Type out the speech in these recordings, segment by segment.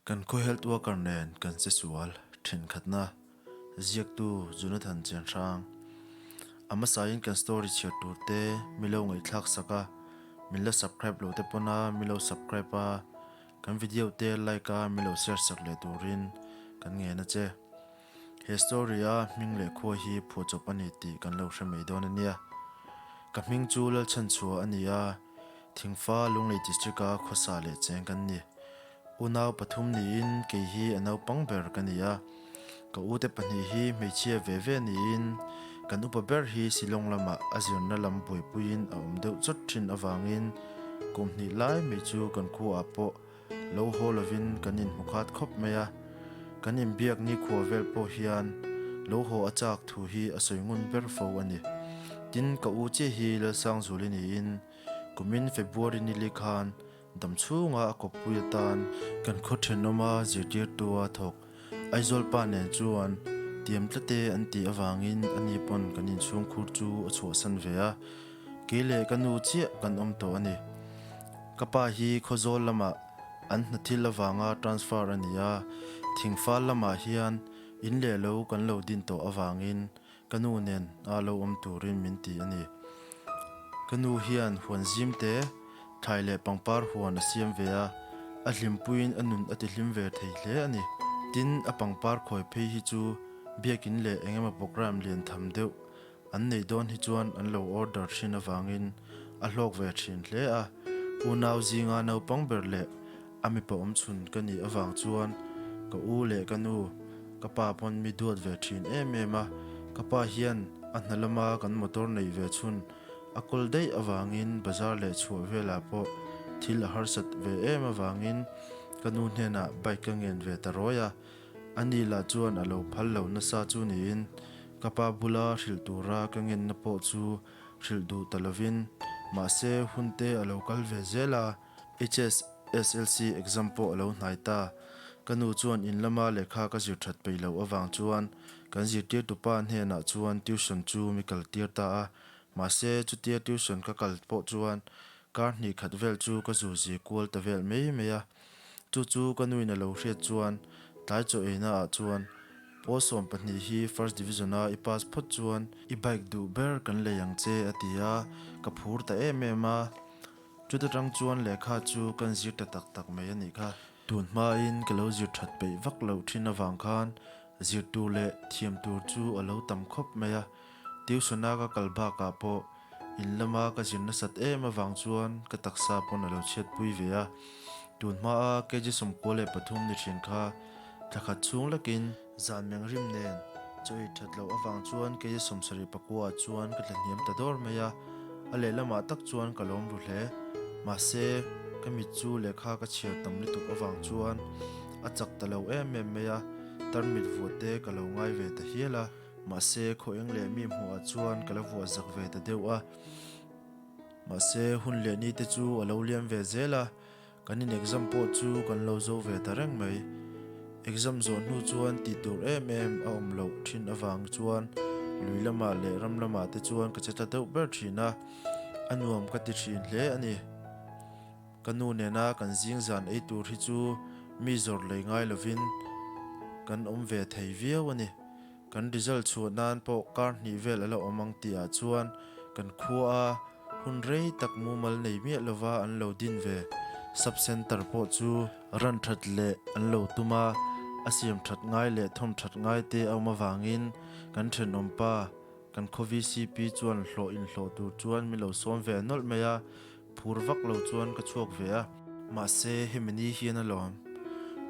Kan khaw health worker nen kan che sual thenkhatna ziaktu Jonathan Chenhrang. A hmasain kan story chhiar tur te mi lo ngaihthlak sak a, min la subscribe lo te pawn a mi lo subscribe a, kan video te like a mi lo share sak leh turin kan ngen a che. He story a hming leh khua hi phuahchawp a ni tih kan lo hre mai dawn a nia. Ka hming chu Lalchhanchhuah a ni a, Thingfa Lunglei District a khawsa leh cheng kan ni. Unau pathum niin kei hi a naupang ber ka ni a, ka ute pahnih hi hmeichhia ve ve niin kan upa ber hi Shillong lamah a zirna lam buaipuiin a awm deuh chawt thin avangin kum hnih lai mai chu kan khuaah pawh lo haw lovin kan inhmu khat khawp mai a, kan inbiak nikhua vel pawh hian lo haw a chak thu hi a sawi ngun ber fo a ni. Tin, ka u chiah hi Lalsangzuli niin kumin February nili khan Dam chhunga a kawppui atan kan khaw thenawma zirtirtu a thawk. Aizawl pa nen chuan tiam tlate an tih avangin ani pawn kan inchhungkhur chu a chhuahsan ve a, kei leh ka nu chiah kan awm tawh a ni. Ka pa hi Khawzawl lamah an hna thil avanga transfer a ni a, Thingfal lamah hian in leh lo kan lo din tawh avangin Ka nu nen a lo awm turin min ti a ni. Ka nu hian huan zim te, thlai leh pangpar huan a siam ve a, a hlimpuiin a nun a ti hlim ve thei hle a ni. Tin, a pangpar khawi phei hi chu biakin leh engemaw programme lian tham deuh an neih dawn hi chuan an lo order thin avangin a hlawk ve thin hle a. Unau zinga naupang ber leh A mipa awm chhun ka nih avang chuan ka u leh ka nu, ka pa pawn mi duat ve thin em em a, ka pa hian a hna lama kan motor neih ve chhun a kawl daih avangin bazar leh chhuah velah pawh thil a harsat ve em avangin ka nu hnenah bike ka ngen ve ta rawi a, ani lah chuan a lo phal lo nasa chu niin ka pa bula hrilh tura ka ngenna pawh chu hrilh duh ta lovin mahse hun te a lo kal ve zel a. HSSLC exam pawh a lo hnai ta. Ka nu chuan in lama lehkha ka zir that peih loh avang chuan kan zirtirtupa hnenah chuan tuition chu mi kal tir ta a. Mahse, chutia tuition ka kal pawh chuan kar hnih khat vel chu ka zu zi kual ta vel mai mai a. Chu chu ka nuin a lo hriat chuan tlai chaw eina ah chuan Pawl 12 hi first division a i pass phawt chuan i bike duh ber kan lei ang che a ti a, ka phur ta em em a. Chuta tang chuan lehkha chu kan zir ta tak tak mai a nih kha. Tun hmain ka lo zir that peih vak loh thin avang khan zir tur leh thiam tur chu a lo tam khawp mai a. Tuition-a ka kal bakah pawh in lama ka zir nasat em avang chuan ka taksa pawn a lo chhiatpui ve a. Tun hmaa KG 93 ni thin kha thla khat chhung lekin Zan mengrim nen chaw ei that loh avang chuan kei 74 ah chuan ka tla hniam ta dawr mai a, a lehlamah tak chuan ka lawm ru hle. Mahse, ka mit chu lehkha ka chhiar tam lutuk avang chuan a chak ta lo em em mai a, tarmit vuah te ka lo ngai ve ta hial a. Mahse, khaw eng leh mi hmuhah chuan ka la vuah zak ve ta deuh a. Mahse, hun leh ni te chu a lo liam ve zel a. Kan in exam pawh chu kan lo zo ve ta reng mai. Exam zawh hnu chuan tih tur em em a awm loh thin avang chuan lui lamah leh ram lamah te chuan ka che tla deuh ber thin a, a nuam ka ti thin hle a ni. Ka nu nena kan zing zan ei tur hi chu mi zawrh lei ngai lovin kan awm ve thei viau a ni. Kan result chhuah nan pawh kar hnih vel a la awm ang tih ah chuan kan khua a hun rei tak mumal nei miah lova an lo din ve. Sub centre pawh chu ran that leh an lo tum a, a siam that ngai leh thawm that ngai te a awm avangin kan thenawm pa kan khaw VCP chuan hlawh inhlawh tur chuan min lo sawm ve nawlh mai a, phur vak lo chuan ka chhuak ve a. Mahse hemi ni hian alawm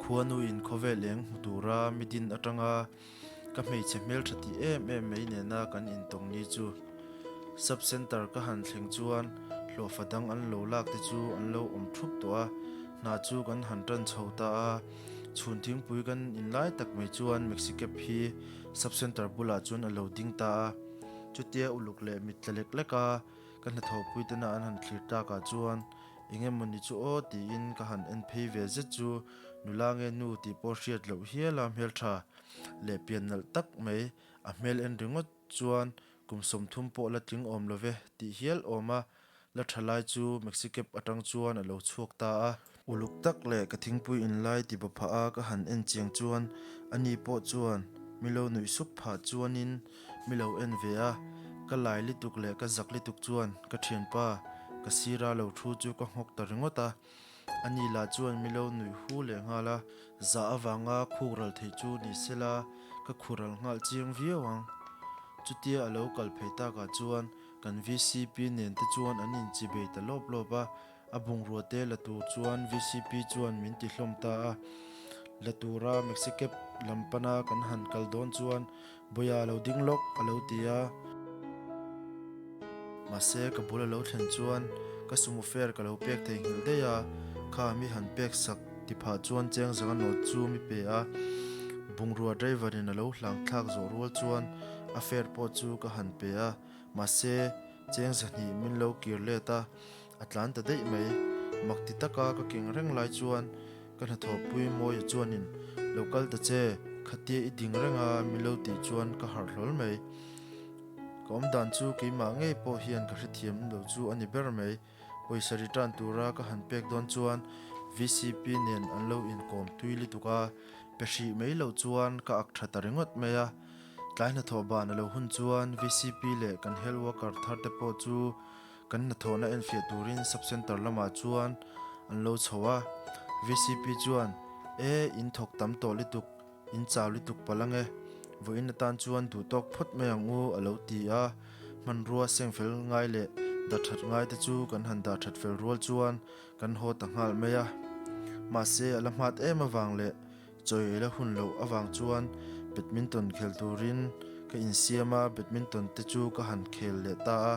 khuanu in khawvel eng hmu tura mi din atanga Ka hmeichhe hmeltha tih em em mai nena kan intawng ni chu Sub Centre ka han thleng chuan hlawhfa dang an lo lak te chu an lo awm thup tawh a, hna chu kan han tan chho ta a. Chhun thingpui kan in lai tak mai chuan Maxi Cab hi Sub Centre bulah chuan a lo ding ta a, chutia uluk leh mit tla lek lek a ka hnathawhpui tena an han thlir takah chuan eng emaw ni chu aw tiin ka han en phei ve zet chu nula nge nu tih pawh hriat loh hial a hmeltha leh pian nalh tak mai a hmel en ringawt chuan kum 30 pawh la tling awm lo ve tih hial awm a, la tha lai chu Maxi Cab atang chuan a lo chhuak ta a. Uluk tak leh ka thingpui inlai ti baw phah a ka han en chiang chuan ani pawh chuan mi lo nuih sup phah chuanin mi lo en ve a, ka lai lituk leh ka zak lituk chuan ka thianpa ka sira lo thu chu ka nghawk ta ringawt a, ani lah chuan mi lo nuih hu leh nghal a. Zah avanga khuk ral theih chu ni sela ka khu ral nghal chiang viau ang. Chutia a lo kal phei takah chuan kan vcp nen te chuan an inchibei ta lawp lawp a, A bungrua te la tur chuan vcp chuan min ti hlawm ta a. La tura Maxicab lam pana kan han kal dawn chuan Bawia lo ding lawk a lo ti a. Mahse ka bul a lo thlen chuan ka sumo fare ka lo pek theihnghilh daih a, kha mi han pek sak ti phah chuan cheng zanga note chu mi pe a. Bungrua driver in a lo hlang thlak zawh rual chuan a fare pawh chu ka han pe a, mahse cheng zahnih min lo kir let a. A tlan ta daih mai. Mak ti taka ka keng reng lai chuan ka hnathawhpui Mawia chuanin lo kal ta che, khatia i ding reng a mi lo tih chuan ka harh hlawl mai. Ka awm dan chu keimah ngei pawh hian ka hrethiam lo chu a ni ber mai. Pawisa return tura ka han pek dawn chuan vcp nen an lo inkawm tui lutuk a, pe hrih mai loh chuan ka ak tha ta ringawt mai a. Tlai hnathawh ban a lo hun chuan vcp leh kan health worker thar te pawh chu Kan hnathawhna enfiah turin sub centre lamah chuan an lo chho a, vcp chuan, E, in thawk tam tawh lutuk, in chau lutuk palh ange, vawiin atan chuan duh tawk phawt mai ang u a lo ti a, hmanrua seng fel ngai leh dahthat ngai te chu kan han dahthat fel rual chuan kan haw ta nghal mai a. Mahse a la hmat em avang leh Chawi ei la hun loh avang chuan badminton khel turin ka insiam a, badminton te chu ka han khel leh ta a.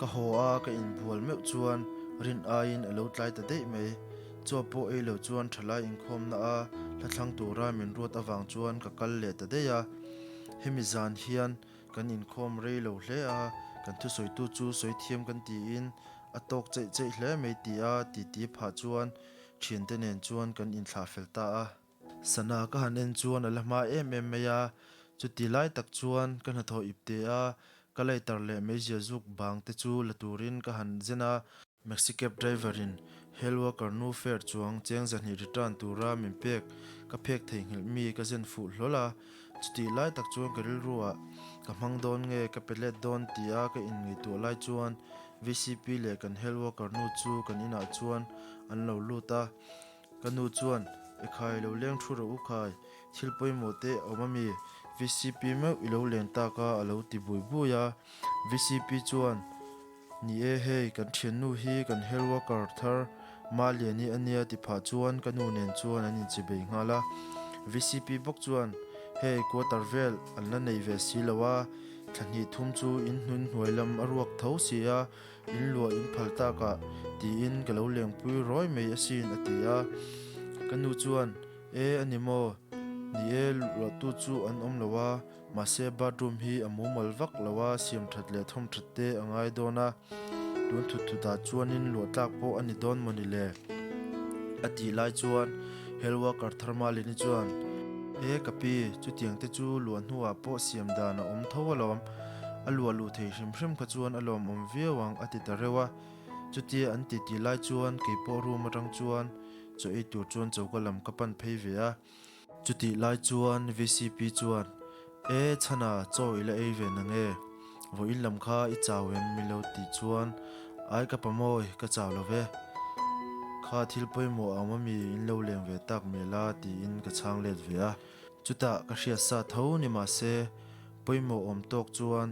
Ka haw a, ka inbual meuh chuan rin aiin a lo tlai ta daih mai. Chaw pawh ei lo chuan thalai inkhawmna a hla thlang tura min ruat avang chuan ka kal leh ta daih a. Hemi zan hian kan inkhawm rei lo hle a, kan thusawitu chu sawi thiam kan tiin a tawk cheih cheih hle mai tia titi phah chuan Thiante nen chuan kan inthlah fel ta a. Sana ka han en chuan a la hma em em mai a, chuti lai tak chuan ka hnathawh ip te a, ka lighter leh meizia zuk bang te chu la turin ka han zen a. Maxi cab driver in Hell worker nu fare chuang cheng 200 return tura min pek ka phek theihnghilh mi ka zen fuh hlawl a, chutih lai tak chuan ka rilru ah ka hmang dawn nge ka pe let dawn tia ka inngaihtuah lai chuan vcp leh kan Hell worker nu chu kan inah chuan An lo lut a, ka nu chuan, Ekhai lo leng thu rawh u khai, thil pawimawh te a awm ami? Vcp meuh i lo leng tak a, a lo ti bui bui a. Vcp chuan, Ni e hei, kan thiannu hi kan health worker thar Maliani a nia ti phah chuan ka nu nen chuan an inchibei nghal a. Vcp bawk chuan, Hei, quarter vel an la nei ve si lo a, thla hnih thum chu in hnun hnuai lam a ruak tho si a, In luah in phal tak ah tiin ka lo lengpui rawi mai asin a ti a. Ka nu chuan, E a ni maw? Ni e, luahtu chu an awm lo a, mahse bathroom hi a mumal vak lo a, siam that leh thawm that te a ngai dawn a, tun thut thut ah chuanin luah tlak pawh a ni dawn maw ni le? A tih lai chuan health worker Tharmalini chuan, E ka pi, chutiang te chu luah hnuah pawh siam dan a awm tho alawm. A luah luh thei hrim hrim kha chuan a lawmawm viau ang a ti ta reuh a. Chutia an ti ti lai chuan kei pawh room atang chuan chaw ei tur chuan choka lam ka pan phei ve a. Chutih lai chuan vcp chuan, E chhana, chaw i la ei ve na nge? Vawiin lam kha i chau em? Mi lo tih chuan, Ai ka pa mawi, ka chau lo ve. Kha thil pawimawh a awm ami in lo leng ve tak mel a tiin ka chhang let ve a. Chutah ka hriat sa tho ni mahse, Pawimawh awm tawk chuan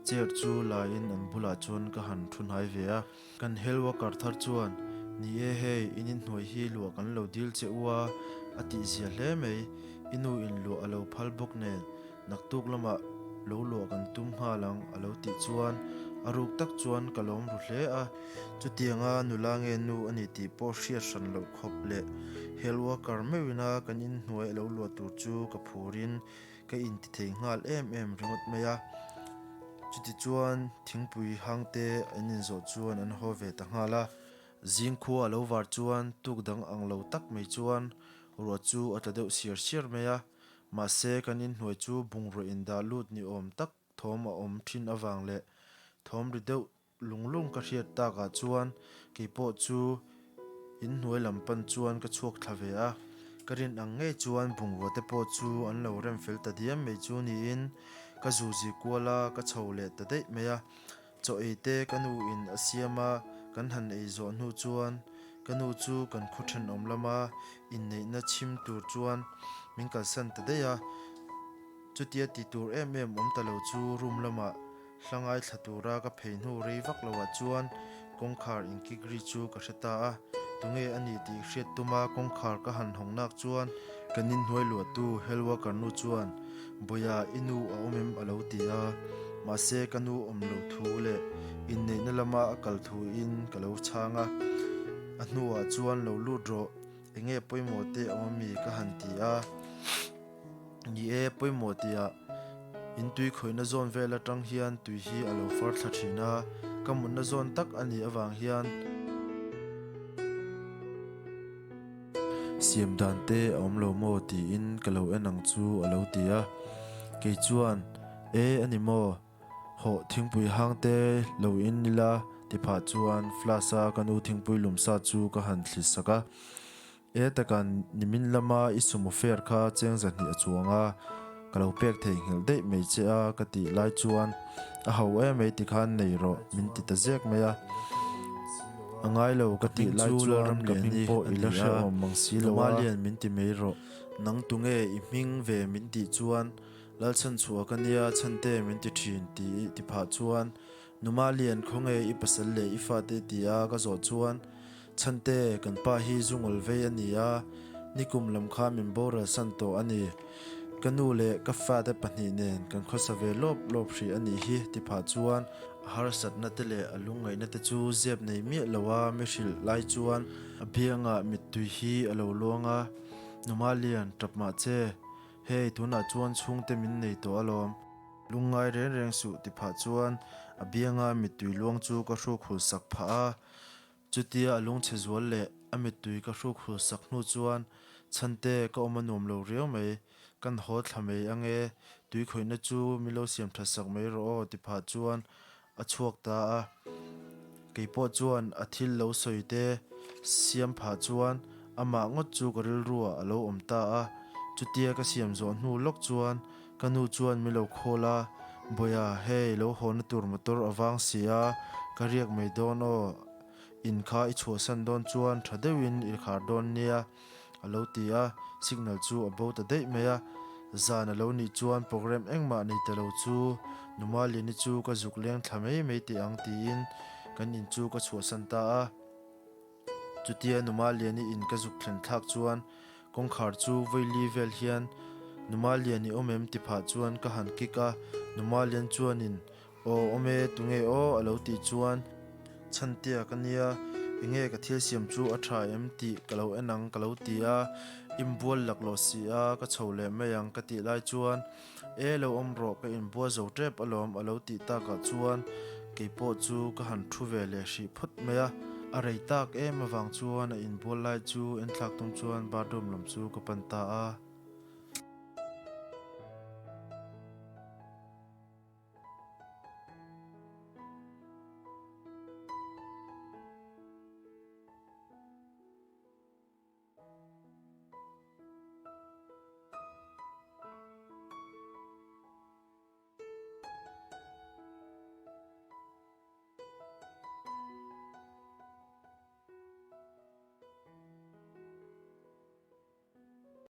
chair chu la in an bulah chuan ka han thu hnai ve a. Kan health worker thar chuan, Ni e hei, in inhnuai hi luah kan lo dil che u a, a tih zia hle mai. I nu in luah a lo phal bawk nen, naktuk lamah lo luah kan tum nghal ang a lo tih chuan a ruk tak chuan ka lawm ru hle a. Chutianga nula nge nu a ni tih pawh hriat hran loh khawp leh health worker meuhina kan inhnuai a lo luah tur chu ka phurin Ka inti thei nghal em em ringawt mai a, chutichuan thingpui hang te an inzawh chuan an haw ve ta nghal a. Zingkhua a lo var chuan tuk dang ang lo tak mai chuan ruah chu a tla deuh siar siar mai a, mahse kan inhnuai chu bungraw indah lut ni awm tak thawm a awm thin avang leh thawm ri deuh Lung lung ka hriat takah chuan keipawh chu In hnuai lam pan chuan ka chhuak thla ve a, ka rin ang ngei chuan bungrua te pawh chu an lo rem fel ta diam mai chu niin ka zuzi kual a, ka chho leh ta daih mai a. Chaw ei te ka nu in a siam a, kan han ei zawh hnu chuan ka nu chu kan khaw thenawm lama inneihna chhim tur chuan min kalsan ta daih a. Chutia ti tur em em awm ta lo chu room lamah Hla ngaithla tura ka phei hnu rei vak loah chuan kawngkhar inkik ri chu ka hre ta a, tunge a nih tih hriat tuma kawngkhar ka han hawng nak chuan kan inhnuai luahtu health worker nu chuan Bawia i nu a awm em a lo ti a, mahse ka nu awm lo thu leh inneihna lama a kal thuin ka lo chhang a, a hnuah chuan lo lut rawh enge pawimawh te awm ami ka han ti a. Ni e, pawimawh tia in tui khawihna zawn vel atang hian tui hi a lo far thla thin a, ka mutna zawn tak a nih avang hian siam dan te a awm lo maw tiin ka lo en ang chu a lo ti a, kei chuan e a ni maw, hawh thingpui hang te lo in ila ti phah chuan flask a ka nu thingpui lum sa chu ka han thli sak a. E taka nimin lama i sumo fare kha cheng zahnih a chuang a, ka lo pek thei nghilh daih mai che a ka tih lai chuan a ho em mai tikhan nei rawh min ti ta zek mai a. A ngai lo ka tih lai chuan ka hming pawh i la hrehawm mang si lo a. Lian min ti mai rawh. Nang tunge i hming ve min tih chuan Lalchhanchhuah ka nia chhante min ti thin tih ti phah chuan Numa Lian khawnge i pasal leh i fate ti a ka zawh chuan Chhante, kan pa hi zungawl vei a ni a, nikum lam kha min boral san tawh a ni. Ka nu leh ka fate pahnih nen kan khawsa ve lawp lawp hrih a nih hi ti phah chuan a harsatna te leh a lungngaihna te chu zep nei miah lo a mi hrilh lai chuan a biangah mittui hi a lo luang a, Numa Lian, tap mah che, hei tunah chuan chhungte min nei tawh alawm. Lungngai reng reng suh ti phah chuan a bianga mittui luang chu ka hruk hul sak phah a. Chutia a lungchhe zual leh a mittui ka hruk hul sak hnu chuan Chhante ka awm a nuam lo riau mai, kan haw thla mai ange, tui khawihna chu min lo siam tha sak mai rawh aw ti phah chuan a chhuak ta a. Kei pawh chuan a thil lo sawi te siam phah chuan amah ngawt chu ka rilruah a lo awm ta a. Chutia ka siam zawh hnu lawk chuan Ka nu chuan min lo call a, Bawia, hei lo hawna tur motor a vang si a, ka riak mai dawn aw, in kha i chhuahsan dawn chuan tha deuhin i khar dawn nia, a lo ti a, signal chu a bo ta daih mai a. Zan a lo nih chuan program engmah nei ta lo chu Numalini chu ka zuk leng thla mai mai teh ang tiin kan in chu ka chhuahsan ta a. Chutia Numa Liani in ka zuk thlen thlak chuan kawngkhar chu vawi vel hian Numa Lian i awm em ti phah chuan ka han kik a, Numa Lian chuanin Aw awm e, tunge aw a lo tih chuan Chhantea ka nia, enge ka thil siam chu a tha em tih ka lo en ang ka lo ti a, inbual laklawh si a ka chho leh mai ang ka tih lai chuan E lo awm rawh ka inbual zo tep alawm a lo tih takah chuan kei pawh chu ka han thu ve leh hrih phawt mai a. A rei tak em avang chuan a inbual lai chu enthlak tum chuan bathroom lam chu ka pan ta a.